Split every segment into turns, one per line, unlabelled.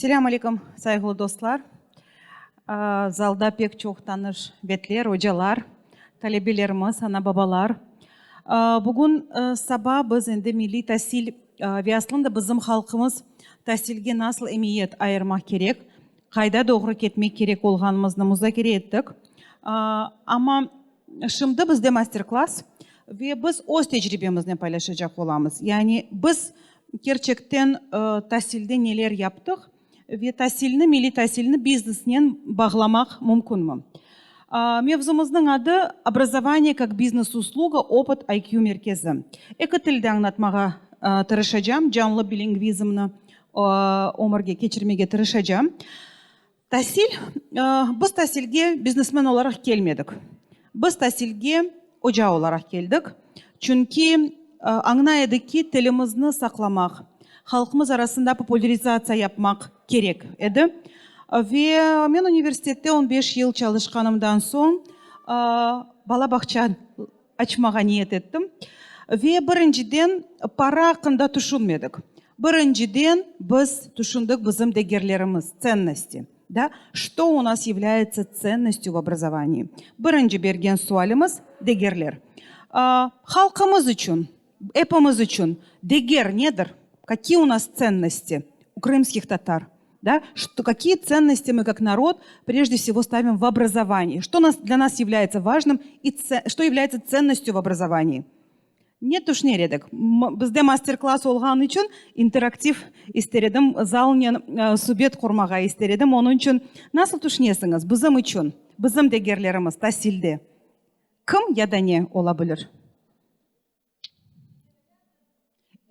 Selâm aleyküm, sayğılı dostlar! Zalda pek çoq tanış betler, ocalar, talebelerimiz, ana-babalar. Bugün saba biz endi milliy tasil ve aslında bizim halqımız tasilge nasıl emiyet ayırmaq kerek, qayda doğru ketmek kerek olğanımıznı muzakere ettik. Amma şimdi bizde master-klass ve biz öz tecribemiznen paylaşacaq olamız. Yani biz kerçekten tasilde neler yaptıq ve tasilni, milliy tasilni biznesnen bağlamaq mümkünmi? Mevzumıznıñ adı, Obrazovание kak biznes-usluga, opıt IQ merkezi. Eki tilde añlatmağa tırışacam, canlı bilingvizmni ömürge keçirmege tırışacam. Tasil, biz tasilge biznesmen olaraq kelmedik. Biz tasilge oca olaraq keldik. Çünki añlay edik ki, tilimizni saqlamaq, halqımız arasında populârizatsiya yapmaq kerek edi. Ve men universitette on beş yıl çalışqanımdan soñ bala bağça açmağa niyet ettim. Ve birinciden para aqqında tüşünmedik. Birinciden biz tüşündik bizim degerlerimiz, tsennosti, da, çto u nas yavlâyetsa tsennostyu v obrazovaniyi. Birinci bergen sualimiz, degerler. Halqımız içün, epimiz içün deger nedir? Kakiye u nas tsennosti u krımskih tatar? Da, çto, kakiye tsennosti mı kak narod prejde vsego stavim v obrazovaniyi? Çto nas, dlâ nas yavlâyetsa vajnım i çto yavlâyetsa tsennostyu v obrazovaniyi? Ne tüşüner edik? Bizde master-klass olğanı içün interaktiv ister edim, zalnen subet qurmağa ister edim. Onıñ içün nasıl tüşünesiñiz, bizim içün, bizim degerlerimiz tasilde kim ya da ne ola bilir?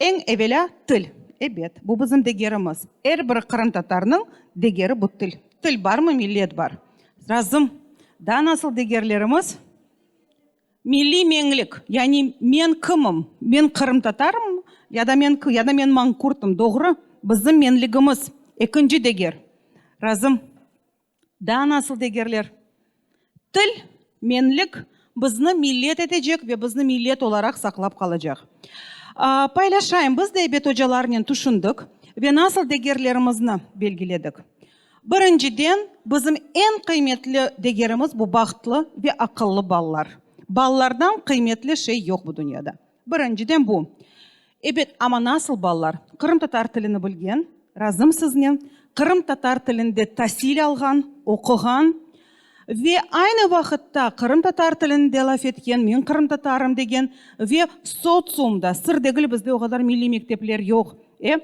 Eñ evelâ til. Ebet, bu bizim degerimiz. Er bir qırımtatarnıñ degeri bu til. Til barmı, millet bar. Razım. Daa nasıl degerlerimiz? Milliy menlik, yani men kimim? Men qırımtatarım ya da men ya da men mankurtım, doğru? Bizim menligimiz, ekinci deger. Razım. Daa nasıl degerler? Til, menlik bizni millet etecek ve bizni millet olaraq saqlap qalacaq. Paylaşayım, biz de ebet ocalarnen tüşündik ve nasıl degerlerimizni belgiledik. Birinciden, bizim eñ qıymetli degerimiz bu bahtlı ve aqıllı balalar. Balalardan qıymetli şey yoq bu dünyada. Birinciden bu. Ebet, amma nasıl balalar? Qırımtatar tilini bilgen, razım siznen, qırımtatar tilinde tasil alğan, oquğan ve aynı vaqıtta qırımtatar tilinde laf etken, men qırımtatarım degen ve sotsiumda, sır degil, bizde o qadar milliy mektepler yoq, e,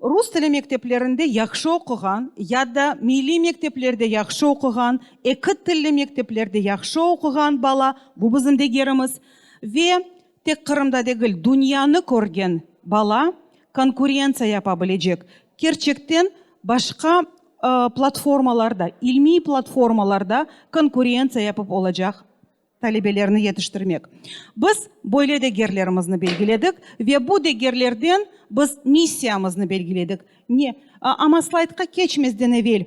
Rus tili mekteplerinde yahşı oquğan ya da milliy mekteplerde yahşı oquğan, eki tilli mekteplerde yahşı oquğan bala, bu bizim degerimiz, ve tek Qırımda degil, dünyanı körgen bala konkurentsiya yapa bilecek, kerçekten başqa platformalarda, ilmiy platformalarda konkurentsiya yapıp olacaq talebelerni yetiştirmek. Biz böyle degerlerimizni belgiledik ve bu degerlerden biz missiyamıznı belgiledik. Ne? Amma slaydqa keçmezden evel,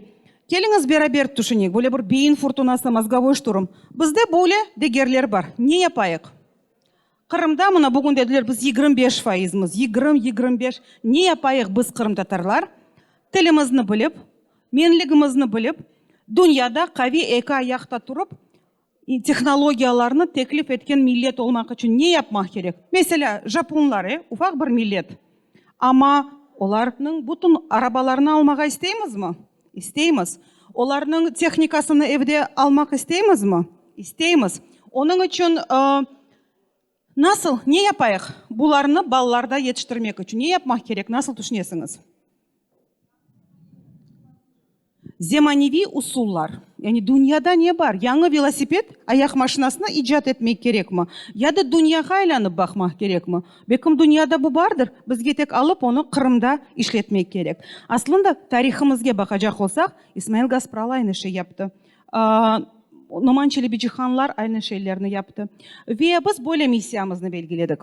keliñiz beraber tüşünik, böyle bir beyin furtunası, mozgovoy şturm. Bizde böyle degerler bar, ne yapayıq? Qırımda, mına bugün dediler, biz 25 faizmiz, 20, 25. Ne yapayıq biz, qırımtatarlar, tilimizni bilip, menligimizni bilip, dünyada qaviy eki ayaqta turıp, Tehnologiyalarnı teklif etken millet olmaq içün ne yapmaq kerek? Meselâ, japonlar, e, ufaq bir millet, amma olarnıñ bütün arabalarını almağa isteymizmi? İsteymiz. Olarnıñ tehnikasını evde almaq isteymizmi? İsteymiz. Onıñ içün, nasıl, ne yapayıq bularnı balalarda yetiştirmek içün? Ne yapmaq kerek, nasıl tüşünesiñiz? Zemaneviy usullar, yani dünyada ne bar, yañı velosiped, ayaq maşinasını icat etmek kerekmi, ya da dünyağa aylanıp baqmaq kerekmi? Belkim dünyada bu bardır, bizge tek alıp onı Qırımda işletmek kerek. Aslında, tarihımızge baqacaq olsaq, İsmail Gaspralı aynı şey yaptı, Noman Çelebicihanlar aynı şeylerni yaptı. Ve biz böyle missiyamıznı belgiledik.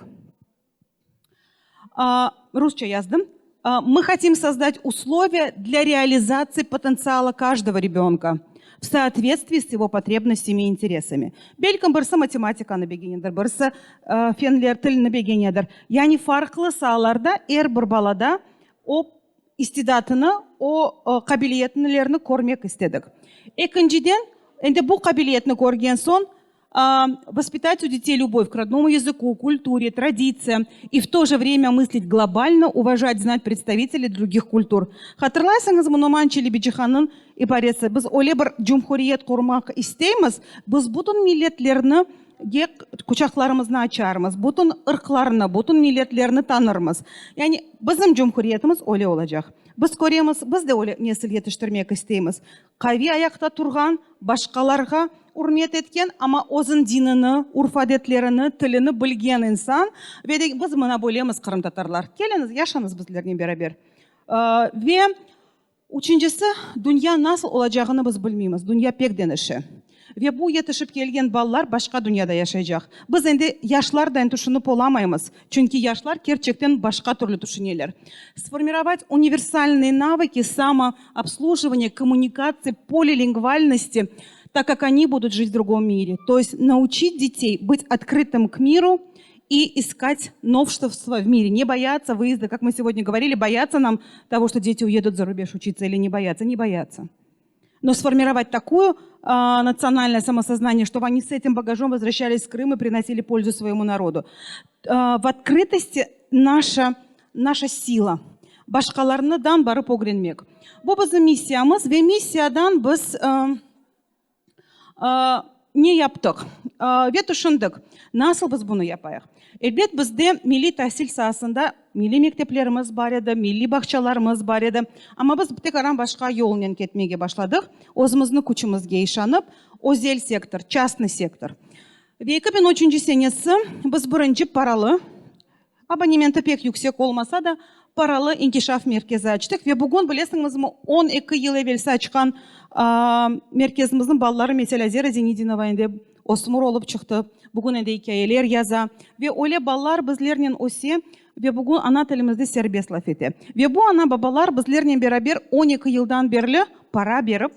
Rusça yazdım. Мы хотим создать условия для реализации потенциала каждого ребенка в соответствии с его потребностями и интересами. Belkim birisi matematikanı begenedir, birisi fenler, tilni begenedir. Yani farqlı saalarda er bir balada o. istidatını, o qabiliyetlerini körmek istedik. Ekinciden, endi bu qabiliyetni körgen soñ, Воспитать у детей любовь к родному языку, культуре, традициям и в то же время мыслить глобально, уважать, знать представителей других культур. Hatırlaysıñızmı Noman Çelebicihannıñ ibaresi, Biz öyle bir cumhuriyet qurmaq isteymiz, biz bütün milletlerni ge quçaqlarımıznı açarmız, bütün ırqlarnı, bütün milletlerni tanırmız. Yani bizim cumhuriyetimiz öyle olacaq. Biz köremiz, biz de öyle nesil yetiştirmek isteymiz. Qaviy ayaqta turğan, başqalarğa ürmet etken, amma özüñ dinini, urf-adetlerini, tilini bilgen insan. Ve de biz mına böylemiz, qırımtatarlar. Keliñiz, yaşañız bizlernen beraber. Ve üçüncisi, dünya nasıl olacağını biz bilmeymiz. Dünya pek deñişe. Ve bu yetişip kelgen balalar başqa dünyada yaşaycaq. Biz endi yaşlarday tüşünip olamaymız, çünki yaşlar kerçekten başqa türlü tüşüneler. Sformirovat universalnıye navıki samoobslujivaniya, kommunikatsiya, polilingvalnosti, tak kak oni budut jit v drugom mire. To est nauçit detey bıt otkrıtım k miru i iskat novşestva v mire, ne boyatsa vıezda, kak mı segodnâ govorili, boyatsa nam togo, çto deti uedut za rubej uçitsa ili ne boyatsa, ne boyatsa. Но сформировать такую национальное самосознание, чтобы они с этим багажом возвращались в Крым и приносили пользу своему народу. В открытости наша, наша сила. Başqalarından barıp ögrenmek. Bu bizim missiyamız ve missiyadan biz Ne yaptıq ve tüşündik, nasıl biz bunı yapayıq? Elbet, bizde milliy tasil saasında milliy mekteplerimiz bar edi, milliy bağçalarımız bar edi, amma biz tekaran başqa yolnen ketmege başladıq, özümizni küçümizge işanıp, özel sektor, çastnıy sektor. Ve 2003 senesi biz birinci paralı Abonementi pek yüksek olmasa da, paralı inkişaf merkezi açtıq ve bugün, bilesiñizmi, 12 yıl evelsi açqan merkezimizniñ balaları, meselâ, Zera Zinedinova endi ösmür olıp çıqtı, bugün endi ikâyeler yaza ve öyle balalar bizlernen öse ve bugün ana tilimizde serbest laf ete. Ve bu ana-babalar bizlernen beraber 12 yıldan berli para berip,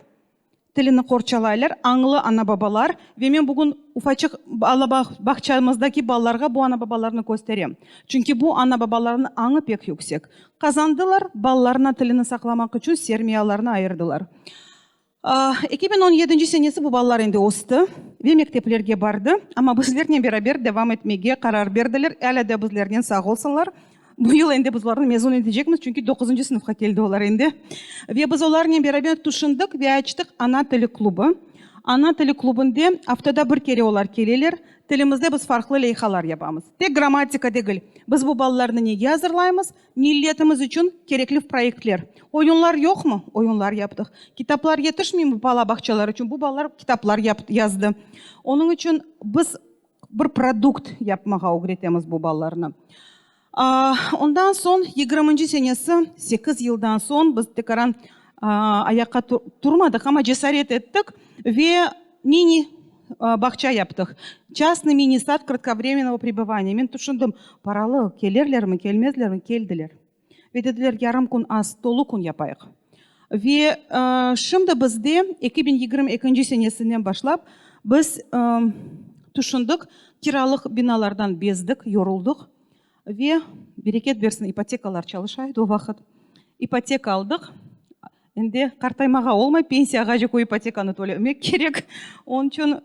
Tilini qorçalaylar, añlı ana-babalar ve men bugün ufaçıq bala bağçamızdaki balalarğa bu ana-babalarnı kösterem. Çünki bu ana-babalarnıñ añı pek yüksek. Qazandılar, balalarına tilini saqlamaq içün sermiyalarını ayırdılar. 2017 senesi bu balalar endi östi ve mekteplerge bardı, amma bizlernen beraber devam etmege qarar berdiler, alâ da bizlernen sağ olsunlar. Bu yıl endi biz olarnı mezun etecekmiz, çünki doquzıncı sınıfqa keldi olar endi. Ve biz olarnen beraber tüşündik ve açtıq Ana tili klubı. Ana tili klubında aftada bir kere olar keleler. Tilimizde biz farqlı leyhalar yapamız. Tek grammatika degil. Biz bu balalarnı nege azırlaymız? Milletimiz içün kerekli proyektler. Oyunlar yoqmı? Oyunlar yaptıq. Kitaplar yetişmeymi bala bağçalar içün? Bu balalar kitaplar yazdı. Onıñ içün biz Bir produkt yapmağa ögretemiz bu balalarnı. Ondan soñ, yigirminci senesi, sekiz yıldan soñ biz tekaran ayaqqa turmadıq, amma cesaret ettik ve mini bağça yaptıq. Çastnıy mini sad kratkovremennogo prebıvaniya. Men tüşündim, paralı, kelirlermi, kelmezlermi? Keldiler. Ve dediler, yarım kün az, tolu kün yapayıq. Ve şimdi bizde 2022 senesinden başlap biz tüşündik, kiralıq binalardan bezdik, yoruldıq ve, bereket bersin, ipotekalar çalışa edi o vaqıt, ipoteka aldıq. Endi qartaymağa olmay, pensiyağace o ipotekanı tölemek kerek. Onıñ içün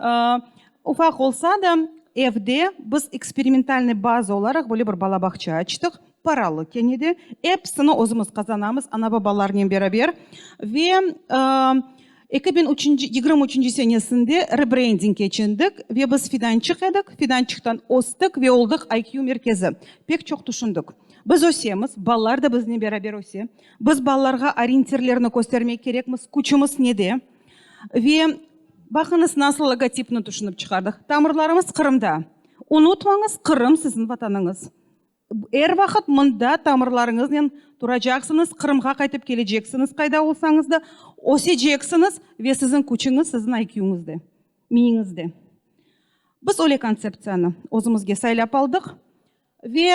ufaq olsa da, evde biz eksperimentalnıy baza olaraq böyle bir bala bağça açtıq, paralı kene de. Episini özümiz qazanamız, ana-babalarnen beraber. Ve 2003, 23 senesinde rebrending keçindik ve biz Fidançıq edik, Fidançıqtan östik ve oldıq IQ merkezi. Pek çoq tüşündik. Biz ösemiz, balalar da biznen beraber öse. Biz balalarğa orientirlerni köstermek kerekmiz, küçümiz nede? Ve baqıñız, nasıl logotipni tüşünip çıqardıq. Tamırlarımız Qırımda. Unutmañız, Qırım siziñ Vatanıñız. Er vaqıt mında tamırlarıñıznen turacaqsıñız, Qırımğa qaytıp keleceksiñiz, qayda olsañız da, öseceksiñiz ve siziñ küçüñiz siziñ IQ-ñızde, miyiñizde. Biz öyle kontseptsiyanı özümizge saylap aldıq. Ve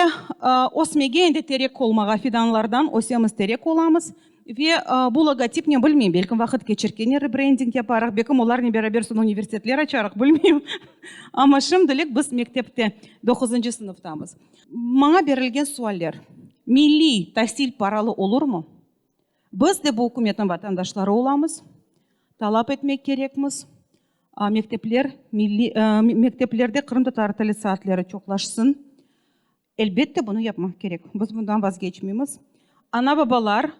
ösmege, endi terek olmağa, fidanlardan ösemiz, terek olamız. Ve bu logotipnen, bilmeyim, belkim vaqıt keçir, kene rebrending yaparıq, belkim olarnen beraber soñ universitetler açarıq, bilmeyim. Amma şimdilik biz mektepte, doquzıncı sınıftamız. Maña berilgen sualler, milliy tasil paralı olurmı? Biz de bu ükümetniñ vatandaşları olamız, talap etmek kerekmiz, mektepler, milliy, mekteplerde qırımtatar tili saatleri çoqlaşsın. Elbette, bunı yapmaq kerek. Biz bundan vazgeçmeymiz. Ana-babalar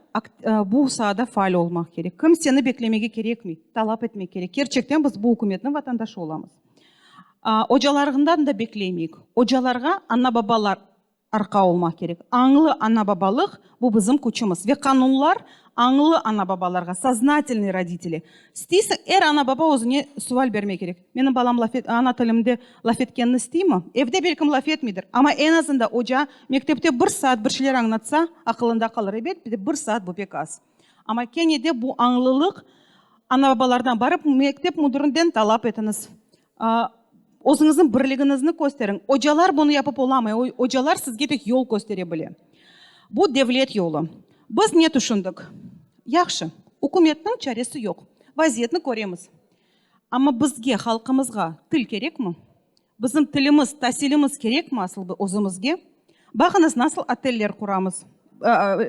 bu saada faal olmaq kerek. Kimseni beklemege kerekmey, talap etmek kerek. Kerçekten biz bu ükümetniñ vatandaşı olamız. Ocalarından da beklemeyik. Ocalarğa ana-babalar arqa olmaq kerek. Añlı ana-babalıq, bu bizim küçümiz. Ve qanunlar añlı ana-babalarğa, soznatelnıy roditeli. İsteysiñ, er ana-baba özüne sual bermek kerek, Menim balam laf et, ana tilimde laf etkenini isteymi? Evde belkim laf etmeydir, amma eñ azında oca mektepte bir saat bir şeyler añlatsa, aqılında qalır. Ebet, bir saat bu pek az. Amma kene de bu añlılıq ana-babalardan, barıp mektep müdirinden talap etiñiz. Özüñizniñ birligiñizni kösteriñ. Ocalar bunı yapıp olamay, ocalar sizge tek yol köstere bile. Bu devlet yolu. Biz ne tüşündik? Yahşı, ükümetniñ çaresi yoq, vaziyetni köremiz. Amma bizge, halqımızğa til kerekmi? Bizim tilimiz, tasilimiz kerekmi asıl özümizge? Baqıñız, nasıl oteller quramız,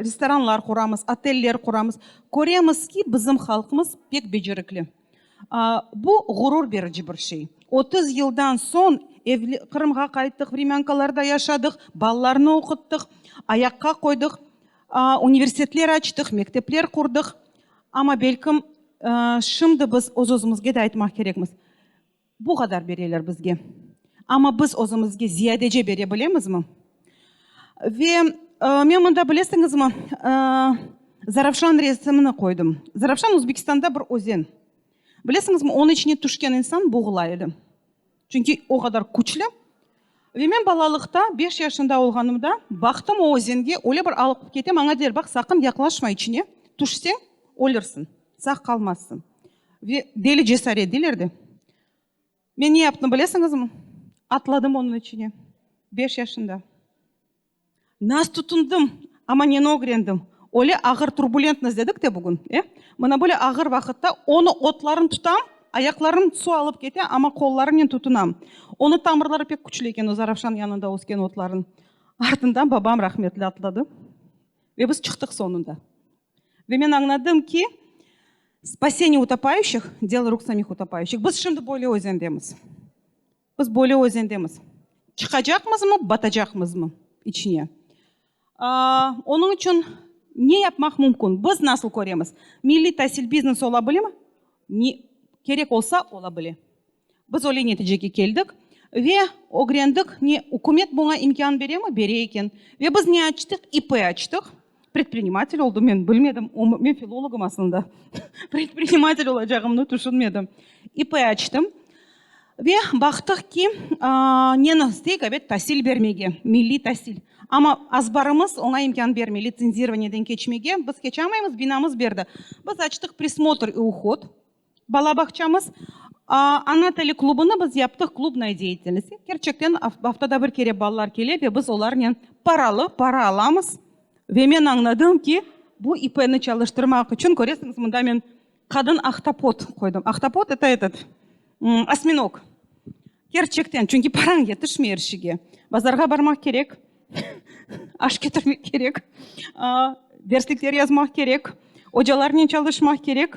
restoranlar quramız, oteller quramız. Köremiz ki, bizim halqımız pek becerikli. Bu ğurur berici bir şey. 30 yıldan soñ Qırımğa qayttıq, vremânkalarda yaşadıq, balalarnı oquttıq, ayaqqa qoydıq, universitetler açtıq, mektepler qurdıq. Amma belkim, şimdi biz öz-özümizge de aytmaq kerekmiz, bu qadar bereler bizge, amma biz özümizge ziyadece bere bilemizmi? Ve men mında, bilesiñizmi, Zarafşan resimini qoydım. Zarafşan Özbekistanda bir özen. Bilesiñizmi, onıñ içine tüşken insan boğula edi. Çünki o qadar küçlü. Ve men balalıqta, beş yaşında olğanımda, baqtım o özenge, öyle bir alıp kete, maña deyler, baq, saqın yaqlaşma içine, tüşseñ, ölürsiñ, sağ qalmazsıñ. Ve deli cesaret deyler de. Men ne yaptım, bilesiñizmi? Atladım onıñ içine. Beş yaşında. Naz tutundım, amma neni ögrendim? Öyle ağır turbulentnost dedik de bugün, e? Mına böyle ağır vaqıtta onı otların tutam, ayaqlarım su alıp kete, amma qollarımnen tutunam. Onı tamırları pek küçlü eken, o Zarafşan yanında ösken otların. Artından babam rahmetli atladı ve biz çıqtıq soñunda. Ve men añladım ki, spaseniye utopayuşih, delo ruk samih utopayuşih. Biz şimdi böyle özendemiz. Biz böyle özendemiz. Çıqacaqmızmı, batacaqmızmı içine? Onıñ içün ne yapmaq mümkün? Biz nasıl köremiz? Milliy tasil biznes ola bilemi? Ne kerek olsa, ola bile. Biz öyle neticege keldik ve ögrendik, ne ükümet buña imkân beremi? Bere eken. Ve biz ne açtıq? İP açtıq. Predprinimatel oldım men, bilmedim, men filologım aslında, predprinimatel olacağımnı tüşünmedim. İP açtım ve baqtıq ki, neni isteyik, ebet, tasil bermege, milliy tasil. Amma azbarımız oña imkân bermey, litsenzirovaniyeden keçmege, biz keçamaymız, binamız berdi. Biz açtıq prismotr i uhod. Bala bağçamız, ana tili klubını biz yaptıq, klubnaya deyatelnost. Kerçekten, aftada bir kere balalar kele ve biz olarnen paralı, para alamız. Ve men añladım ki, bu İP-ni çalıştırmaq içün, köresiñiz, mında men qadın ahtapot qoydım. Ahtapot, eto etot, osminog. Kerçekten, çünki parañ yetişmey er şeyge. Bazarğa barmaq kerek, aş ketirmek kerek, derslikler yazmaq kerek, ocalarnen çalışmaq kerek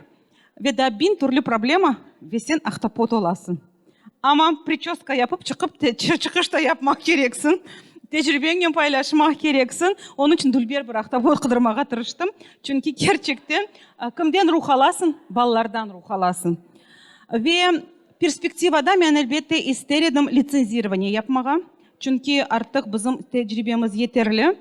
ve daa biñ türlü problema, ve sen ahtapot olasıñ. Amma priçoska yapıp çıqıp, çıqış da yapmaq kereksiñ, tecribeñnen paylaşmaq kereksiñ. Onıñ içün dülber bir ahtapot qıdırmağa tırıştım. Çünki kerçekten kimden ruh alasıñ? Balalardan ruh alasıñ. Ve Perspektivada men, elbette, ister edim litsenzirovaniye yapmağa, çünki artıq bizim tecribemiz yeterli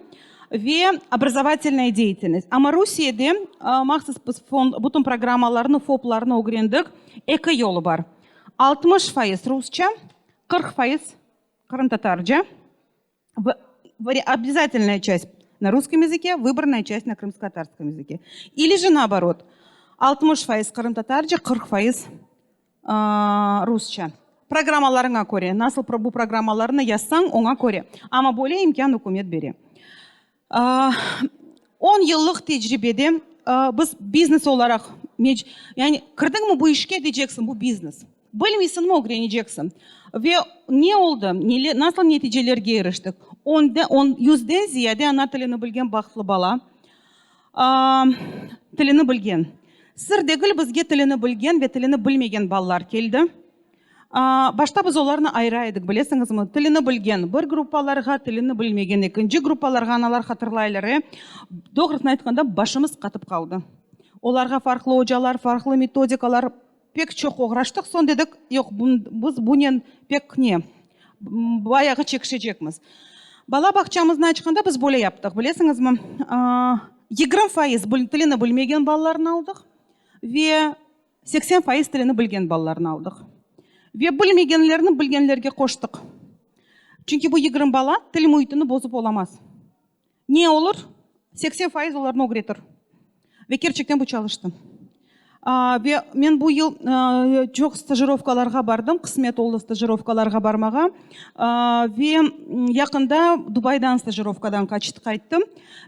ve obrazovatelnaya deyatelnost. Amma Rusiyede mahsus biz fond, bütün programmalarnı, FOPlarnı ögrendik, eki yolu bar, 60% rusça, 40% qırımtatarca. Обязательная часть на русском языке, выборная часть на крымско-татарском языке. Или же наоборот, 60% qırımtatarca, 40% rusça. Programmalarıña köre, nasıl bu programmalarnı yazsañ, oña köre. Amma böyle imkân ükümet bere. On yıllıq tecribede biz biznes olaraq, yani kirdiñmi bu işke, deyceksiñ, bu biznes. Bilmeysiñmi, ögreneceksiñ. Ve ne oldı, nasıl neticelerge iriştik? Yüzden ziyade ana tilini bilgen bahtlı bala. Tilini bilgen. Sır degil, bizge tilini bilgen ve tilini bilmegen balalar keldi. Başta biz olarnı ayıra edik, bilesiñizmi? Tilini bilgen bir gruppalarğa, tilini bilmegen ekinci gruppalarğa, analar hatırlaylar, e? Doğrusını aytqanda, başımız qatıp qaldı. Olarğa farqlı ocalar, farqlı metodikalar, pek çoq oğraştıq. Soñ dedik, yoq, biz bunen pek ne, bayağı çekişecekmiz. Bala bağçamıznı açqanda biz böyle yaptıq, bilesiñizmi? 20% tilini bilmegen balalarnı aldıq ve 80% tilini bilgen balalarnı aldıq. Ve bilmegenlerni bilgenlerge qoştıq. Çünki bu 20 bala til müitini bozıp olamaz. Ne olur, 80% olarnı ögretir. Ve kerçekten bu çalıştı. Ve men bu yıl çoq stajirovkalarğa bardım, qısmet oldı stajirovkalarğa barmağa. Ve yaqında Dubaydan stajirovkadan qayttım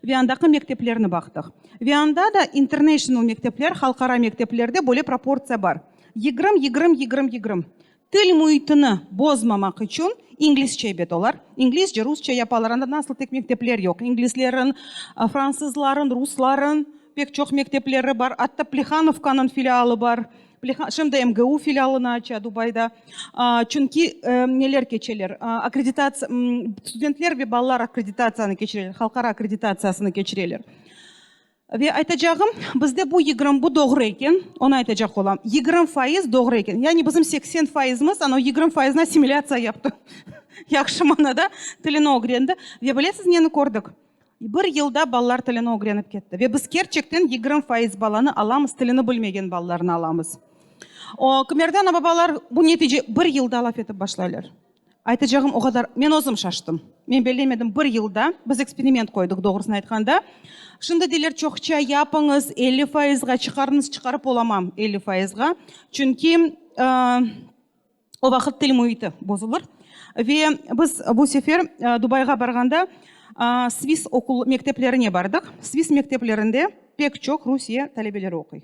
ve andaki mekteplerni baqtıq. Ve anda da international mektepler, halqara mekteplerde böyle proportsiya bar, 20, 20, 20, 20. Til müitini bozmamaq içün inglizce ebet olar, inglizce, rusça yapalar, anda nasıl tek mektepler yoq, inglizlerin, fransızların, rusların pek çoq mektepleri bar, atta Plehanovkanıñ filialı bar, şimdi MGU filialını aça Dubayda, çünki neler keçeler, akkreditatsiya, studentler ve balalar akkreditatsiyanı keçireler, halqara akkreditatsiyasını keçireler. Ve aytacağım, bizde bu 20, bu doğru eken, onı aytacaq olam, 20% doğru eken. Yani bizim 80 faizimiz ana o 20 faizni assimilâtsiya yaptı, yahşı manada tilini ögrendi. Ve bilesiz neni kördik? Bir yılda balalar tilini ögrenip ketti. Ve biz kerçekten 20% balanı alamız, tilini bilmegen balalarnı alamız. O, kimerde ana-babalar bu netice bir yılda laf etip başlaylar. Aytacağım o qadar, men özüm şaştım. Men bellemedim, bir yılda biz eksperiment qoydıq, doğrusını aytqanda. Şimdi deyler, çoqça yapıñız, 50 fayızğa çıqarıñız, çıqarıp olamam 50 fayızğa, çünki o vaqıt til müiti bozulır. Ve biz bu sefer Dubayğa barğanda sviss oqul mekteplerine bardıq. Sviss mekteplerinde pek çoq Rusiye talebeleri oquy.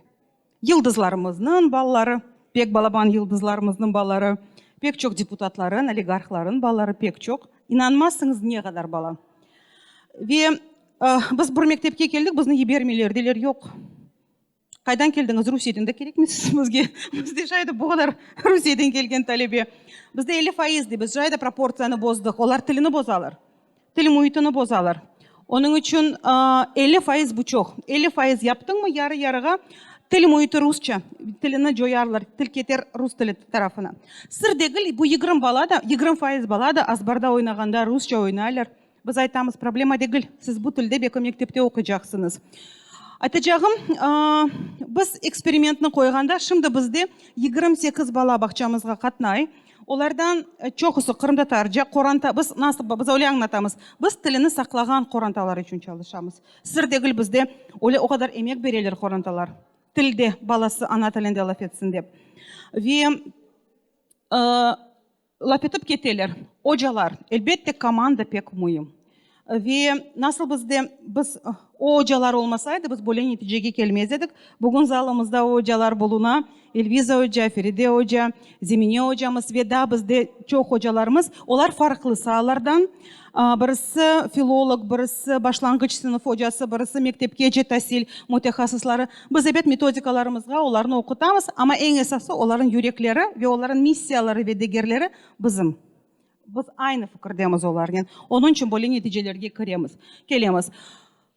Yıldızlarımıznıñ balaları, pek balaban yıldızlarımıznıñ balaları, pek çoq deputatların, oligarhların balaları pek çoq. İnanmazsıñız ne qadar bala. Ve biz bir mektepke keldik, bizni yibermeyler, deyler, yoq. Qaydan keldiñiz, Rusiyeden de kerekmeysiz bizge. Bizde şay da bu qadar Rusiyeden kelgen talebe. Bizde 50% dey, biz şay da proportsiyanı bozdıq, olar tilini bozalar. Til müitini bozalar. Onıñ içün 50% bu çoq. 50% yaptıñmı, yarı-yarığa til müiti rusça, tilini coyarlar, til keter rus tili tarafına. Sır degil, bu 20 bala da, 20% bala da azbarda oynağanda rusça oynaylar. Biz aytamız, problema degil, siz bu tilde belki mektepte oquycaqsıñız. Aytacağım, biz eksperimentni qoyğanda, şimdi bizde 28 bala bağçamızğa qatnay. Olardan çoqusı qırımtatarca, qoranta, biz nasıl, biz öyle añlatamız, biz tilini saqlağan qorantalar içün çalışamız. Sır degil, bizde öyle o qadar emek bereler qorantalar, tilde, balası ana tilinde laf etsin dep. Ve laf etip keteler. Ocalar, elbette, komanda pek müim. Ve nasıl bizde, biz, o ocalar olmasaydı, biz böyle neticege kelmez edik. Bugün zalımızda o ocalar buluna, Elviza oca, Feride oca, Zemine ocamız ve daa bizde çoq ocalarımız. Olar farqlı saalardan, birisi filolog, birisi başlanğıç sınıf ocası, birisi mektepkece tasil mütehassısları. Biz, ebet, metodikalarımızğa olarnı oqutamız, amma eñ esası olarnıñ yürekleri ve olarnıñ missiyaları ve degerleri bizim. Biz aynı fikirdemiz olarnen, onıñ içün böyle neticelerge kiremiz, kelemiz.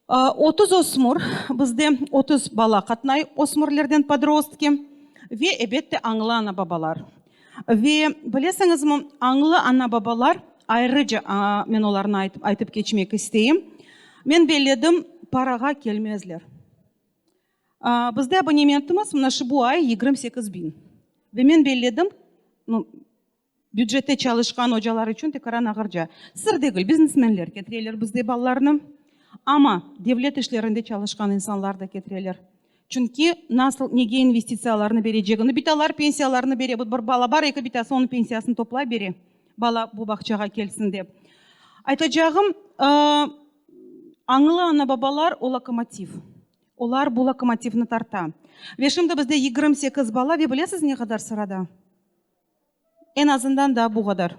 30 ösmür, bizde 30 bala qatnay, ösmürlerden podrostki, ve, ebette, añlı ana-babalar. Ve, bilesiñizmi, añlı ana-babalar, ayrıca men olarnı aytıp keçmek isteyim, men belledim, parağa kelmezler. Bizde abonementimiz mına şu bu ay 28 biñ. Ve men belledim, Bücette çalışqan ocalar içün tekaran ağırca. Sır degil, biznesmenler ketireler bizde balalarnı, amma devlet işlerinde çalışqan insanlar da ketireler. Çünki nasıl, nege investitsiyalarnı berecegini, bitalar pensiyalarını bere, bir bala bar, eki bitası onıñ pensiyasını toplay bere, bala bu bağçağa kelsin dep. Aytacağım, añlı ana-babalar o lokomotiv. Olar bu lokomotivni tarta. Ve şimdi bizde 28 bala ve bilesiz ne qadar sırada? Eñ azından daa bu qadar.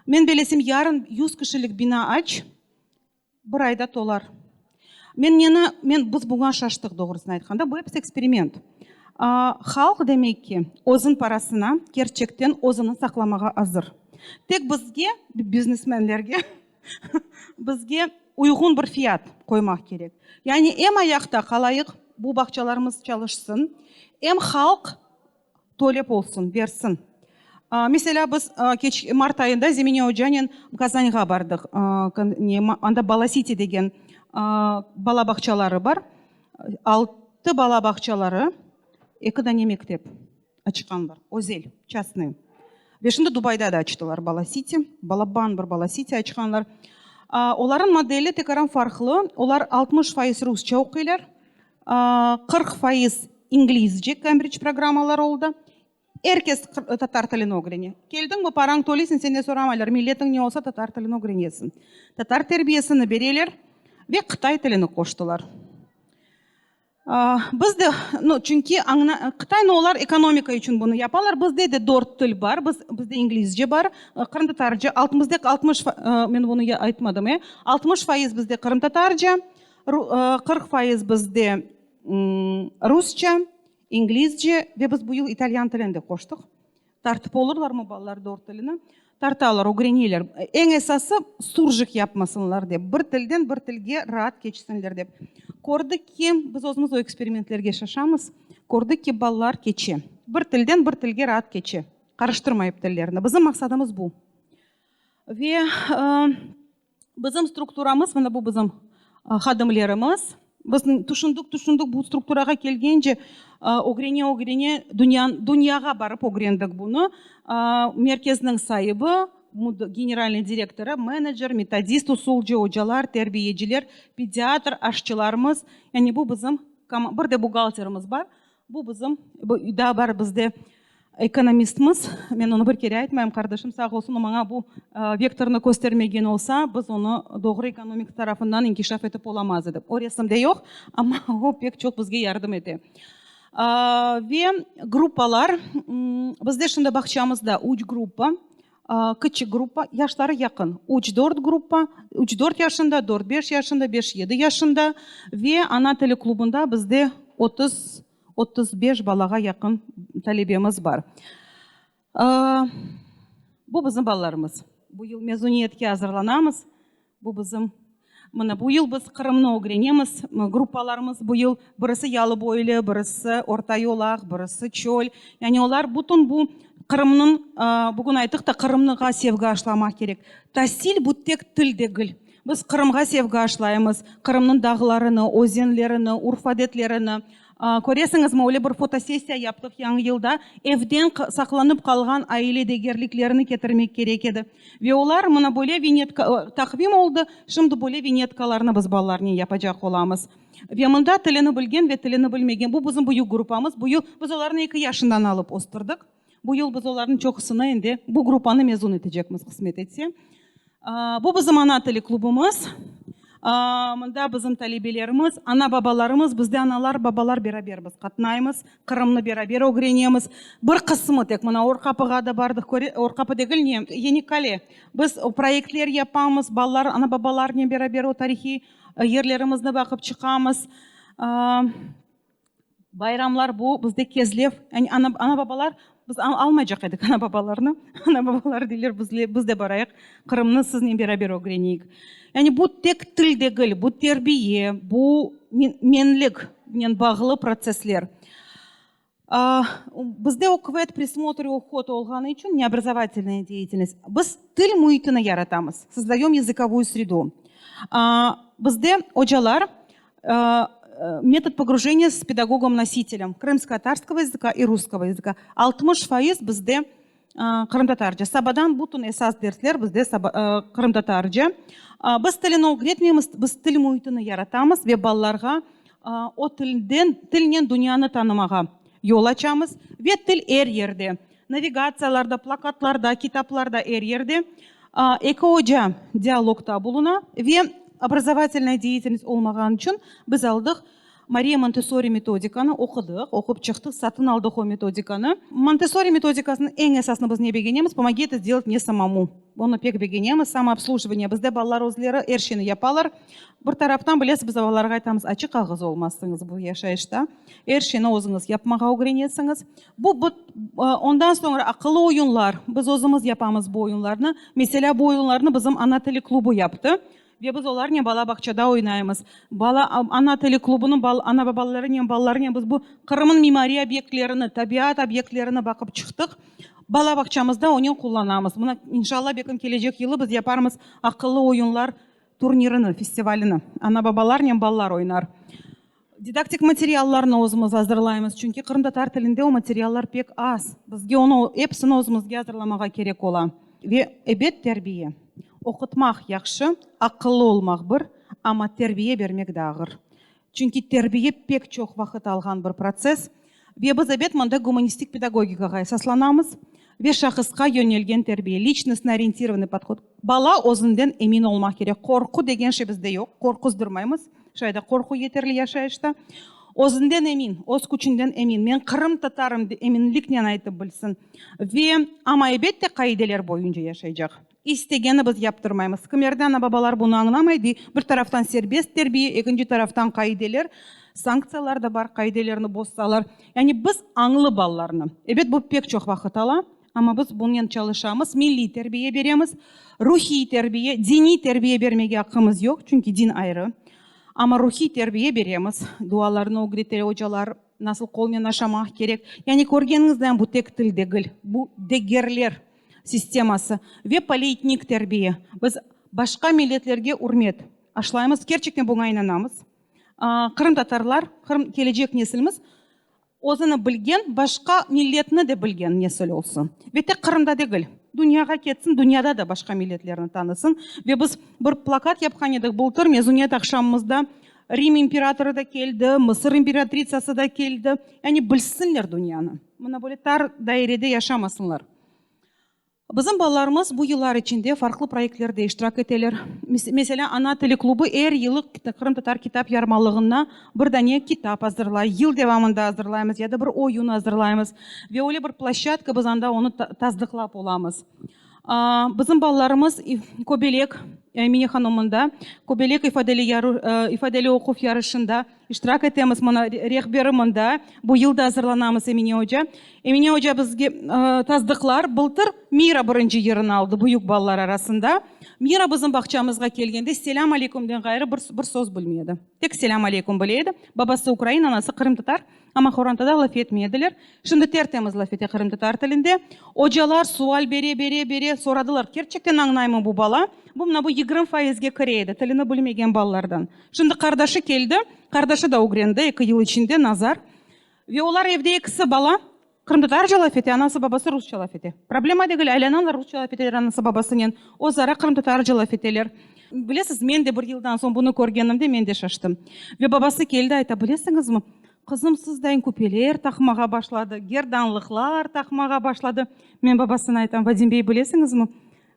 Men belesem, yarın 100 kişilik bina aç, bir ayda tolar. Men neni, men, biz buña şaştıq, doğrusını aytqanda, bu episi eksperiment. Halq, demek ki, özüñ parasına kerçekten özüni saqlamağa azır. Tek bizge, biznesmenlerge, bizge uyğun bir fiyat qoymaq kerek. Yani em ayaqta qalayıq, bu bağçalarımız çalışsın, em halq tölep olsun, bersin. Meselâ, biz keç mart ayında Zemine ocanen Kazanğa bardıq, anda Bala Siti degen bala bağçaları bar. Altı bala bağçaları, eki dane mektep açqanlar, özel, çastnıy. Ve şimdi Dubayda da açtılar Bala Siti, balaban bir Bala Siti açqanlar. Olarnıñ modeli tekaran farqlı, olar 60% rusça oquylar, 40% inglizce, Cambridge programmaları oldı. Er kes tatar tilini ögrene. Keldiñmi, parañ töleysiñ, senden soramaylar, milletiñ ne olsa, tatar tilini ögrenesiñ. Tatar terbiyesini bereler ve qıtay tilini qoştılar. Biz de, no, çünki añna, qıtaynı olar ekonomika içün bunı yapalar, bizde de dört til bar, biz, bizde inglizce bar, qırımtatarca, altımızda 60, men bunı aytmadım, e, 60% bizde qırımtatarca, 40% bizde rusça, inglizce ve biz bu yıl italyan tilini de qoştıq. Tartıp olurlarmı balalar dört tilini? Tartalar, ögreneler. Eñ esası, surjik yapmasınlar dep, bir tilden bir tilge raat keçsinler dep. Kördik ki, biz özümiz o eksperimentlerge şaşamız, kördik ki, balalar keçe. Bir tilden bir tilge raat keçe, qarıştırmayıp tillerini. Bizim maqsadımız bu. Ve Bizim strukturamız, mına bu bizim hadimlerimiz. Biz tüşündik, tüşündik, bu strukturağa kelgence, ögrene, ögrene, dünyağa barıp ögrendik bunı. Merkezniñ saibi, generalnıy direktorı, menecer, metodist, usulcı, ocalar, terbiyeciler, pediatr, aşçılarımız. Yani bu bizim, bir de buhgalterimiz bar. Bu bizim, daa bar bizde ekonomistimiz, men onı bir kere aytmayım, qardaşım sağ olsun, o maña bu vektornı köstermegen olsa, biz onı doğru ekonomik tarafından inkişaf etip olamaz edik. O resimde yoq, amma o pek çoq bizge yardım ete. Ve gruppalar, bizde şimdi bağçamızda üç gruppa, kiçik gruppa, yaşları yaqın, üç-dört gruppa, üç-dört yaşında, dört-beş yaşında, beş-yedi yaşında ve ana tili klubunda bizde 30, 35 balağa yaqın talebemiz bar. Bu bizim balalarımız. Bu yıl mezuniyetke azırlanamız. Bu bizim, mına bu yıl biz Qırımnı ögrenemiz, gruppalarımız bu yıl birisi Yalıboylu, birisi Orta Yolaq, birisi Çöl. Yani olar bütün bu Qırımnıñ, bugün ayttıq da, Qırımnığa sevgi aşlamaq kerek. Tasil bu tek til degil. Biz Qırımğa sevgi aşlaymız, Qırımnıñ dağlarını, özenlerini, urf-adetlerini. Köresiñizmi, öyle bir fotosessiya yaptıq Yañı yılda, evden saqlanıp qalğan aile degerliklerini ketirmek kerek edi. Ve olar mına böyle vinetka, taqvim oldı, şimdi böyle vinetkalarnı biz balalarnen yapacaq olamız. Ve mında tilini bilgen ve tilini bilmegen, bu bizim büyük gruppamız, bu yıl biz olarnı eki yaşından alıp östürdik. Bu yıl biz olarnıñ çoqusını endi bu gruppanı mezun etecekmiz, qısmet etse. Bu bizim ana tili klubumız. Mında bizim talebelerimiz, ana-babalarımız, bizde analar, babalar beraber biz qatnaymız, Qırımnı beraber ögrenemiz. Bir qısmı tek, mına Orqapığa da bardıq, Orqapı degil, ne, Yenikale. Biz proyektler yapamız, balalar, ana-babalarnen beraber o tarihiy yerlerimizni baqıp çıqamız. Bayramlar bu, bizde Kezlev, yani ana, ana-babalar, biz almaycaq edik ana-babalarnı, ana-babalar deyler, biz de barayıq, Qırımnı siznen beraber ögreneyik. Yani bu tek til degil, bu terbiye, bu menliknen bağlı protsessler. Bizde ÖKVED, prismotr i uhod olğanı içün, ne obrazovatelnaya deyatelnost, biz til müitini yaratamız, sozdaем языковую sredu. Bizde ocalar Metod pogrujeniya s pedagogom-nositelem krımskotatarskogo языka i russkogo языka. 60% bizde qırımtatarca. Sabadan bütün esas dersler bizde qırımtatarca. Biz tilini ögretmeymiz, biz til müitini yaratamız ve balalarğa o tilden, tilnen dünyanı tanımağa yol açamız. Ve til er yerde, navigatsiyalarda, plakatlarda, kitaplarda, er yerde. Eki oca dialogta buluna ve obrazovatelnaya deyatelnost olmağanı içün biz aldıq. Mariya Montessori metodikanı oqudıq, oqup çıqtıq, satın aldıq o metodikanı. Montessori metodikasınıñ eñ esasını biz ne begenemiz, Pomogi это сделать мне самому. Onı pek begenemiz, samoobslujivaniye, bizde balalar özleri er şeyni yapalar. Bir taraftan, bilesiz, biz balalarğa aytamız, açıq ağız olmazsıñız bu yaşayışta, er şeyni özüñiz yapmağa ögrenesiñiz. Bu, bu, ondan soñra aqıllı oyunlar, biz özümiz yapamız bu oyunlarnı. Meselâ, bu oyunlarnı bizim ana tili klubu yaptı. Ve biz olarnen bala bağçada oynaymız. Bala, ana tili klubunıñ ana-babalarınen, balalarınen biz bu Qırımnıñ mimariy obyektlerini, tabiat obyektlerini baqıp çıqtıq. Bala bağçamızda onen qullanamız. Mına, inşallah, belkim kelecek yılı biz yaparmız aqıllı oyunlar turnirini, festivalini. Ana-babalarnen balalar oynar. Didaktik materiallarnı özümiz azırlaymız, çünki qırımtatar tilinde o materiallar pek az. Bizge onı episini özümizge azırlamağa kerek ola. Ve, ebet, terbiye. Oqutmaq yahşı, aqıllı olmaq bir, amma terbiye bermek de ağır. Çünki terbiye pek çoq vaqıt alğan bir protsess. Ve biz, ebet, mında gumanistik pedagogikağa esaslanamız ve şahısqa yönelgen terbiye, liçnostno orientirovanный podhod. Bala özünden emin olmaq kerek. Qorqu degen şey bizde yoq, qorquzdırmaymız. Şay da qorqu yeterli yaşayışta. Özünden emin, öz küçünden emin, men qırımtatarım eminliknen aytıp bilsin. Ve, amma ebette qaideler boyunca yaşaycaq. İstegeni biz yaptırmaymız. Kimerde ana-babalar bunı añlamay, dey, bir taraftan serbest terbiye, ekinci taraftan qaideler, sanktsiyalar da bar, qaidelerni bozsalar. Yani biz añlı balalarnı, ebet, bu pek çoq vaqıt ala, amma biz bunen çalışamız, milliy terbiye beremiz, ruhiy terbiye, diniy terbiye bermege aqqımız yoq, çünki din ayrı, amma ruhiy terbiye beremiz, dualarnı ögrete ocalar, nasıl qolnen aşamaq kerek. Yani körgeniñizden bu tek til degil, bu degerler sisteması ve polietnik terbiye. Biz başqa milletlerge ürmet aşlaymız, kerçekten buña inanamız. Qırımtatarlar, Qırım kelecek nesilimiz özüni bilgen, başqa milletni de bilgen nesil olsun. Ve tek Qırımda degil, dünyağa ketsin, dünyada da başqa milletlerni tanısın. Ve biz bir plakat yapqan edik bıltır mezuniyet aqşamımızda, Rim imperatorı da keldi, Mısır imperatritsası da keldi. Yani bilsinler dünyanı. Mına böyle tar dairede yaşamasınlar. Bizim balalarımız bu yıllar içinde farqlı proyektlerde iştirak eteler. Meselâ, Ana tili klubu er yılı qırımtatar kitap yarmalığına bir dane kitap azırlay, yıl devamında azırlaymız ya da bir oyun azırlaymız. Ve öyle bir ploşçadka, biz anda onı tasdıqlap olamız. Bizim balalarımız Köbelek, Emine hanım mında, Köbelek ifadeli ifadeli oquv yarışında iştirak etemiz. Mına, rehberi mında. Bu yıl da azırlanamız, Emine oca. Emine oca bizge tasdıqlar. Bıltır Mira birinci yerini aldı büyük balalar arasında. Mira bizim bağçamızğa kelgende selâm aleykümden ğayrı bir bir söz bilmey edi. Tek selâm aleyküm bile edi. Babası ukrain, anası qırımtatar. Amma qorantada laf etmey ediler. Şimdi ter-temiz laf ete qırımtatar tilinde. Ocalar sual bere, bere, bere, soradılar, kerçekten añlaymı bu bala? Bu mına bu yigirmi faizge kire edi, tilini bilmegen balalardan. Şimdi qardaşı keldi, qardaşı da ögrendi eki yıl içinde, Nazar. Ve olar evde ekisi bala qırımtatarca laf ete, anası, babası rusça laf ete. Problema degil, aylanalar, rusça laf eteler anası, babasınen, özara qırımtatarca laf eteler. Bilesiz, men de bir yıldan soñ bunı körgenimde men de şaştım. Ve babası keldi, ayta, bilesiñizmi, qızım sizdayın küpeler taqmağa başladı, gerdanlıqlar taqmağa başladı. Men babasına aytam, Vadim bey, bilesiñizmi,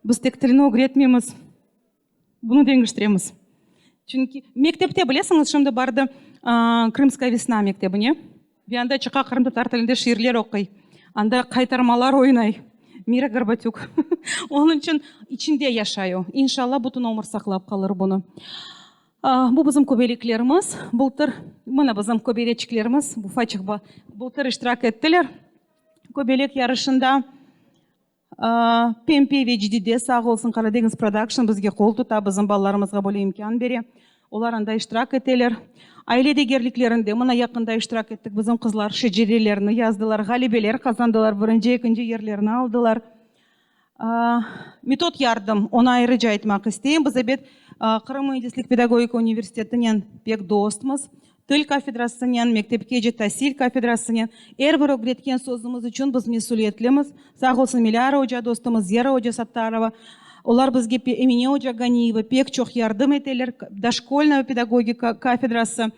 biz tek tilni ögretmeymiz, bunı deñiştiremiz. Çünki mektepte, bilesiñiz, şimdi bardı Krımskaya vesna mektebine. Ve anda çıqa, qırımtatar tilinde şiirler oquy, anda qaytarmalar oynay Mira Gorbatük. Onıñ içün içinde yaşay o. İnşallah, bütün ömür saqlap qalır bunı. Bu bizim köbeleklerimiz. Bıltır, mına bizim köbeleçiklerimiz, ufaçıq bıltır iştirak ettiler köbelek yarışında. Pempe ve Cidide sağ olsun, Qaradeñiz Production bizge qol tuta, bizim balalarımızğa böyle imkân bere. Olar anda iştirak eteler. Aile degerliklerinde, mına yaqında iştirak ettik, bizim qızlar şecerelerini yazdılar, ğalebeler qazandılar, birinci, ekinci yerlerni aldılar. Metod yardım, onı ayrıca aytmaq isteyim. Biz, ebet, Qırım müendislik pedagogika universitetinen pek dostmız. Til kafedrasınen, mektepkece tasil kafedrasınen, er bir ögretken sözümiz içün biz mesüliyetlimiz. Sağ olsun Milâra oca dostumız, Zera oca Sattarova, olar bizge, Emine oca Ganiyeva pek çoq yardım eteler. Doşkolnaya pedagogika kafedrası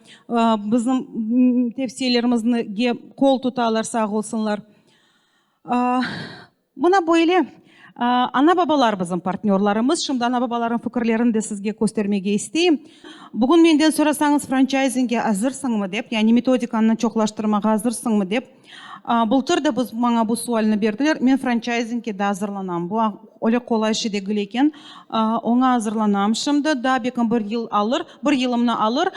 bizim tevsiyelerimizge qol tutalar, sağ olsunlar. Mına böyle. Ana-babalar bizim partnörlarımız. Şimdi ana-babalarnıñ fikirlerini de sizge köstermege isteyim. Bugün menden sorasañız, françayzingge azırsıñmı dep, yani metodikanı çoqlaştırmağa azırsıñmı dep, bıltır da biz maña bu sualni berdiler, men françayzingge de azırlanam. Bu öyle qolay şey degil eken. Oña azırlanam şimdi. Daa belkim bir yıl alır, bir yılımnı alır.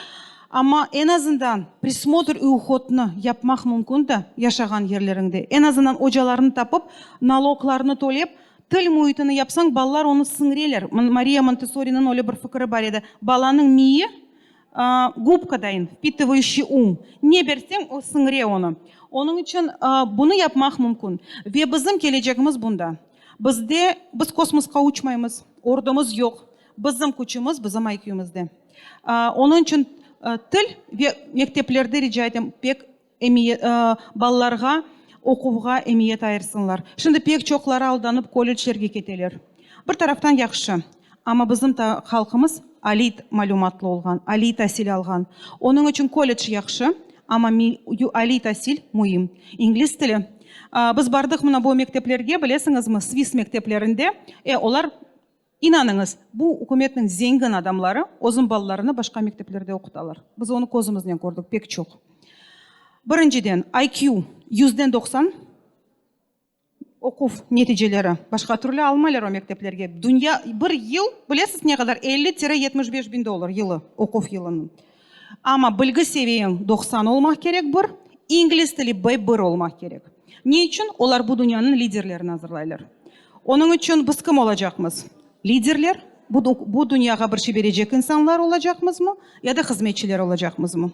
Amma eñ azından prismotr i uhodnı yapmaq mümkün da yaşağan yerleriñde. Eñ azından ocalarnı tapıp, naloglarnı tölep, til müitini yapsañ, balalar onı siñireler. Mariya Montessoriniñ öyle bir fikri bar edi, balanıñ miyi gubkadayın, vpitıvayuşiy um, ne berseñ, o siñire onı. Onıñ içün bunı yapmaq mümkün. Ve bizim kelecegimiz bunda. Bizde, biz kosmosqa uçmaymız, ordumız yoq, bizim küçümiz bizim IQ-mızde. Onıñ içün til ve mekteplerde, rica etem, pek emiyet, balalarğa oquvğa emiyet ayırsınlar. Şimdi pek çoqları aldanıp kolleclerge keteler. Bir taraftan yahşı, amma bizim halqımız aliy malümatlı olğan, aliy tasil alğan. Onıñ içün kollec yahşı, amma aliy tasil müim. İngliz tili. Biz bardıq mına bu mekteplerge, bilesiñizmi, sviss mekteplerinde, e, olar İnanıñız, bu ükümetniñ zengin adamları özüñ balalarını başqa mekteplerde oqutalar. Biz onı közümiznen kördik pek çoq. Birinciden, IQ yüzden 90, oquv neticeleri başqa türlü almaylar o mekteplerge. Dünya bir yıl, bilesiz ne qadar, 50-75 biñ dollar yılı, oquv yılınıñ. Amma bilgi seviyeñ 90 olmaq kerek bir, ingliz tili B bir olmaq kerek. Ne içün? Olar bu dünyanıñ liderlerini azırlaylar. Onıñ içün biz kim olacaqmız? Liderler, bu bu dünyağa bir şey berecek insanlar olacaqmızmı ya da hızmetçiler olacaqmızmı?